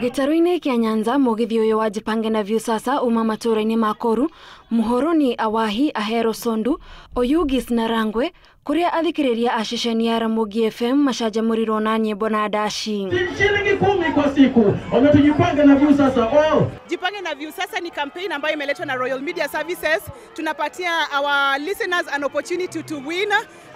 Gĩtarũ-inĩ kĩa Nyanza mũgithi ũyũ wa Jipange na Viusasa uma matũũra-inĩ ma Koru, Muhoroni, Awahi, Ahero, Sondu, Oyugis na Rangwe kuria athikĩrĩria a ceceni ya Ramogi FM macanjamũrirwo na nyĩmbo na ndaci. Shilingi 10 kwa siku. Wametujipanga na Viusasa. Oh. Jipange na Viusasa ni campaign ambayo imeletwa na Royal Media Services. Tunapatia our listeners an opportunity to win.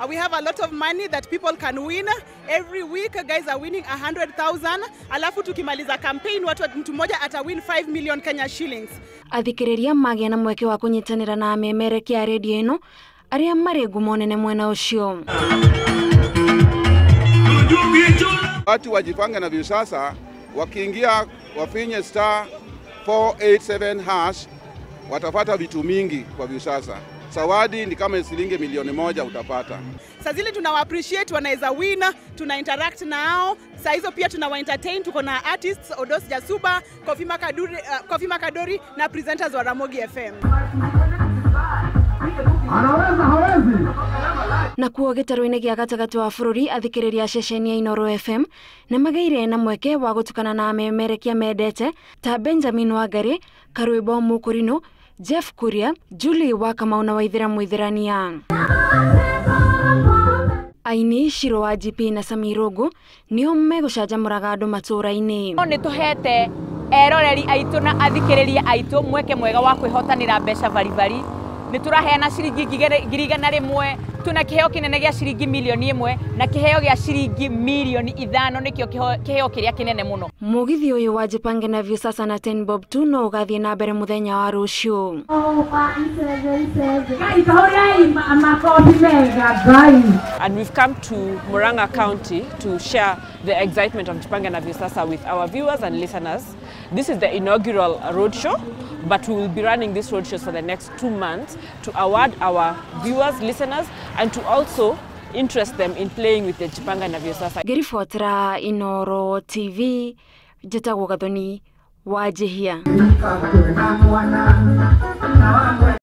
We have a lot of money that people can win. Every week guys are winning 100,000. Alafu tukimaliza campaign watu mtu mmoja ata win 5 million Kenya shillings. Athikĩrĩria magĩa na mweke wa kũnyitanĩra na amemerekia a redio ĩno arĩa marĩ ngumo nene mwena ũcio. Watu wajipange na Viusasa, wakiingia wafinye star 487 hash watapata vitu mingi kwa Viusasa. Zawadi ni kama shilingi milioni 1 utapata. Saa zile tunawa appreciate wanaweza win, tuna interact nao. Saa hizo pia tunawa entertain, tuko na artists Odos Jasuba, Kofi Makadori na presenters wa Ramogi FM. Anaweza hawezi. Na kuo gĩtarũ-inĩ gĩa gatagatĩ wa bũrũri athikĩrĩria ceceni ya Inooro FM nĩ magĩire na mweke wa gũtukana na amemerekia mendete ta Benjamin Wangari, Karwĩmbo Mũkũrinũ, Jeff Kuria, Julie wa Kamau na Waithera Mũithĩrania. Aini Shiro wa GP na Sami Rogo nĩo megũcanjamũraga andũ matũũra-inĩ. Nĩ tũhete eroreri aitũ na athikĩrĩria aitũ mweke mwega wa kwĩhotanĩra mbeca baribari. Nĩ tũraheana ciringi 100,000, tuna kĩheo kĩnene gĩa ciringi milioni 1 na kĩheo gĩa ciringi milioni 5 nĩkĩo kĩheo kĩrĩa kĩnene mũno. Mũgithi ũyũ wa Jipange na Viusasa na 10 bob tu no ũgathiĩ na mbere mũthenya wa rũciũ. And we've come to Murang'a County to share the excitement of Jipange na Viusasa with our viewers and listeners. This is the inaugural roadshow, but we will be running these roadshows for the next 2 months to award our viewers, listeners, and to also interest them in playing with the Jipange na Viusasa. Ngĩribotera Inooro TV, njĩtagwo Gathoni Wanjihia.